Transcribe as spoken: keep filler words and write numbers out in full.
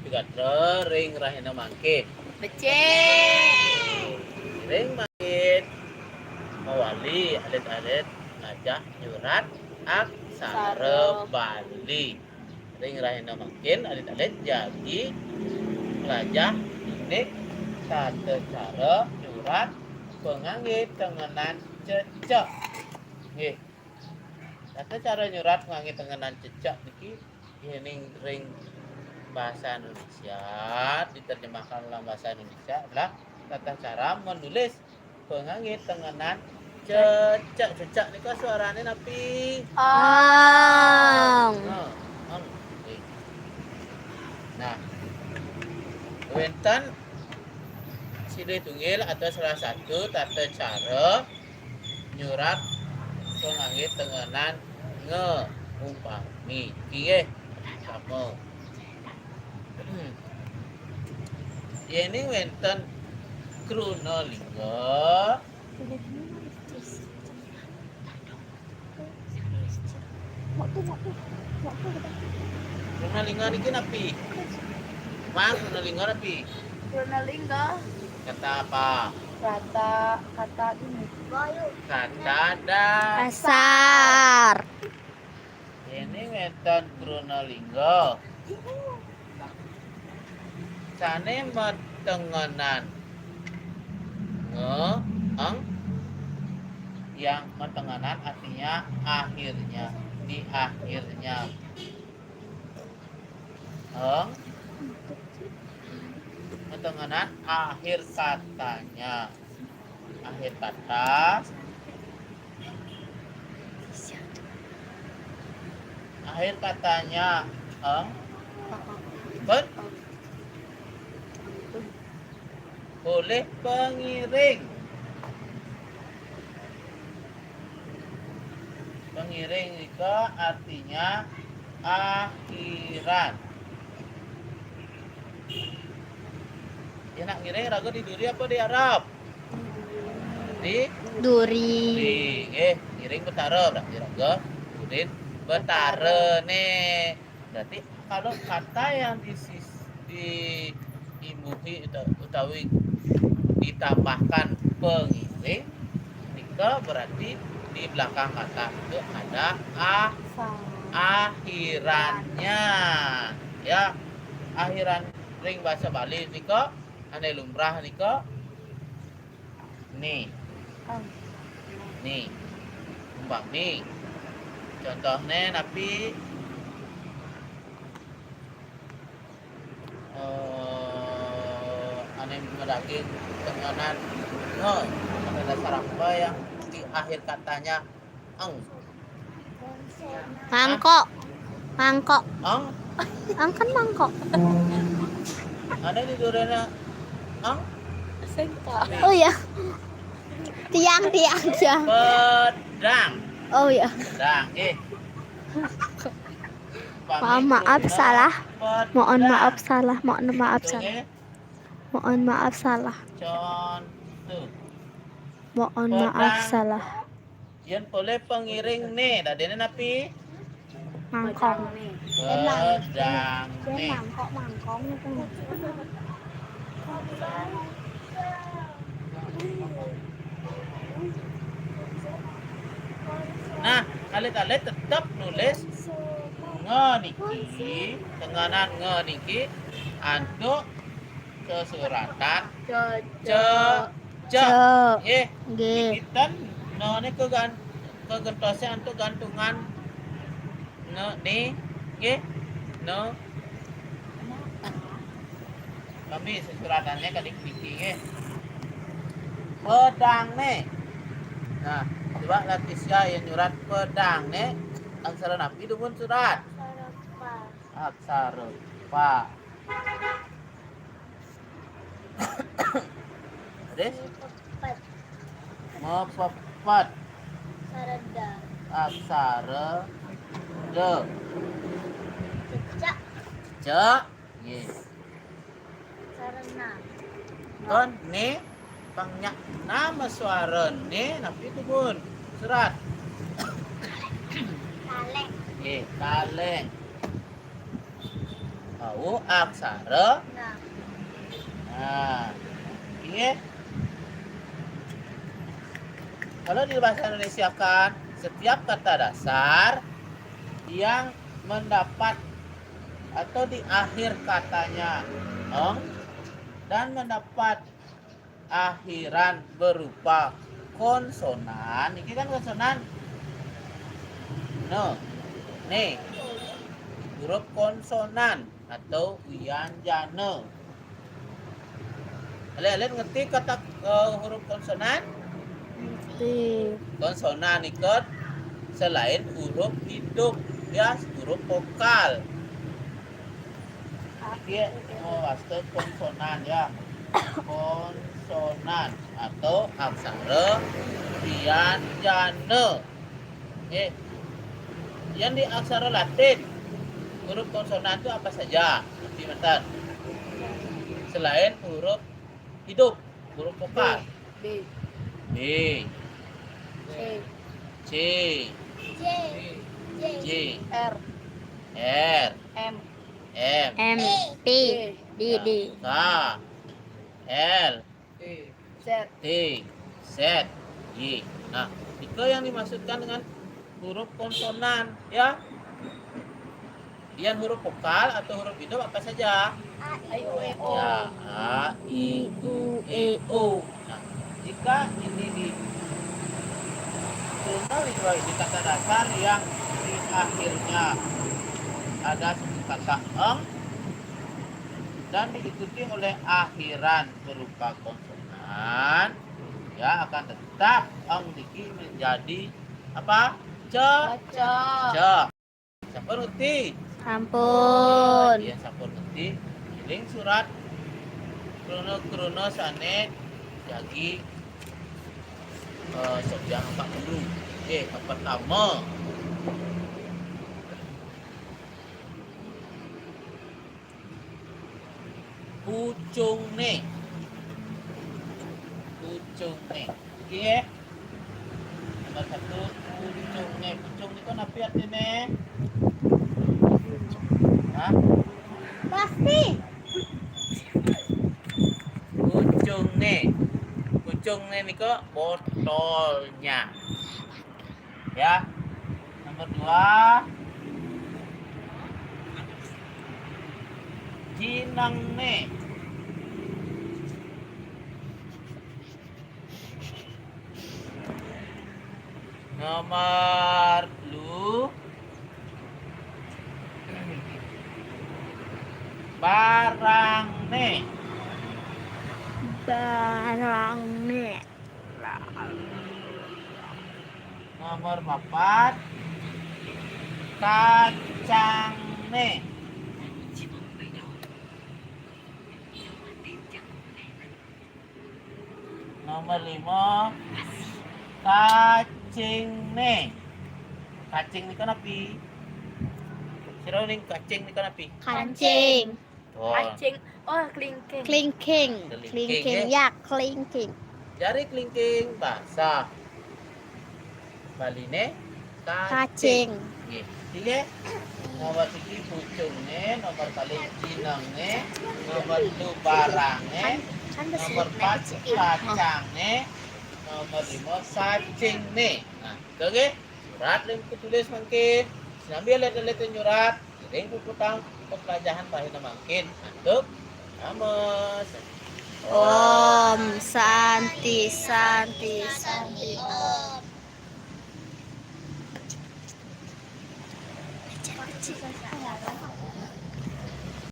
Gatra ring rahina mangkin. Becik. Ring mangkin mawali alit-alit ngajah nyurat aksara Bali. Ring rahina mangkin alit-alit jagi nglajah indik tata cara nyurat pangangge tengenan cecek. Nggih. Tata cara nyurat pangangge tengenan cecek niki, yening ring bahasa Indonesia, diterjemahkan dalam bahasa Indonesia adalah tata cara menulis pangangge tengenan cecek. Cecek nika suarane napi? Ang. Nah, ang. Nggih. Nah, wenten silih tunggil atau salah satu tata cara nyurat pangangge tengenan nge, umpami. Nggih, sama. Yening wenten kruna lingga. Kruna lingga niki napi? Mang, kruna lingga napi? Kruna lingga. Kata apa? Kata, kata ini. Kata dasar. Dasar. Ini wenten kruna lingga. Sane matengenan nge, eng. Yang matengenan artinya akhirnya, di akhirnya. Eng. Matengenan akhir katanya. Akhir kata. Akhir katanya eng. Pun. Polih pangiring. Pangiring nika artinya akhiran. Yen nak ngiring raga di duri apa di arep? Di duri. Duri, nggih, ngiring betara berarti raga durin betarane. Berarti kalau kata yang disis-, diimbuhi uta-, utawi ditambahkan pangiring, nika berarti di belakang kata itu ada a-, akhirannya. Ya, akhiran ring basa Bali nika ane lumrah nika ne. Oh. Ne. Umpami. Contohne napi? Eh, ane madaging tengenan nge. Kata dasar apa yang di akhir katanya eng? Mangkok. Mangkok. Eng? Eng kan mangkok. Ane di durene eng? Sengkok. Oh ya. Tiang, tiang, tiang. Pedang. Oh ya. Pedang, eh. Mohon maaf salah. Mohon maaf salah. Mohon maaf salah. Mohon maaf salah. Contoh. Mohon maaf salah. Yen polih pangiring ne, dadene napi? Mangkong. Pedang ne. Mangkok, mangkong niku. Nah, alit-alit tetep nulis nge niki, tengenan nge niki antuk sesuratan ce, ce, ce. Nggih. Nggih. Niki ten, ne niki kan kegentosnya antuk gantungan ne, ne, nggih. Ne. Kami sesuratannya kadi niki nggih. Pedang ne. Nah, coba Latisya yang nyurat pedang ne. Aksara napi dumun surat? Aksara pa. Aksara pa. Terus? Mepepet. Mepepet. Aksara da. Aksara da. Cecek. Cecek. Nggih. Aksara na. Kon ne pang nyak nama suara ne napi dumun surat? Kaleng. Nggih, kaleng. Wau aksara. Nah, ini kalau di bahasa Indonesia kan, setiap kata dasar yang mendapat atau di akhir katanya eng dan mendapat akhiran berupa konsonan. Iki kan konsonan. No. Nih. Huruf konsonan atau wianjana. Kalian ngerti kata eh, huruf konsonan? Ngerti. Konsonan ikut selain huruf hidup, ya, huruf vokal. Iki mau waste konsonan, ya. Konsonan atau aksara wianjana. Oke. Yang di aksara Latin, huruf konsonan itu apa saja? Ngerti mboten? Selain huruf hidup, huruf vokal. B. B. C. C. J. J. R. R. M. M. M. T. D. D. K. L. Z. T. Z. Y. Nah, itu yang dimaksudkan dengan huruf konsonan, ya. Yang huruf vokal atau huruf hidup apa saja? A, I, U, E, O. Ya, A, I, U, E, O. Nah, jika ini di Kruna Widwa ini kata dasar yang di akhirnya ada satu kata eng dan diikuti oleh akhiran berupa konsonan, ya, akan tetap eng niki menjadi apa? Ce. Ce. Ce. Sampun ngerti? Sampun. Ya, sampun ngerti. Eling surat kruna-kruna sane jagi eh, sobyang Pak Guru. Oke, yang pertama. Pucungne. Pucungne. Oke. Nomor satu, pucungne. Pucung niku napi artine? Hah? Plastik. Pucungne. Pucungne niku botolnya. Ya. Nomor dua. Jinengne. Nomor lu. Barangne. Barangne. Nomor papat. Kacangne. Nomor lima. Kacingne. Kacing niku napi? Sira ning kacing niku napi? Kancing. Oh. Kacing. Oh, klingking. Klingking. Klingking, klingking, ya. Ya, klingking. Jari klingking basah. Baline kacing. Kacing. Nggih. Nggih. Nomor siji pucunge, nomor kalih jinenge, nomor telu barange, kan, kan nomor empat kacange, nomor lima cacingne. Nah, itu nggih. Surat lem tulis mangke. Sinambi alit-alit nyurat. Ring puputang pembelajaran bahina mangkin. Antuk, ames. Om Santi, Santi, Santi, Om.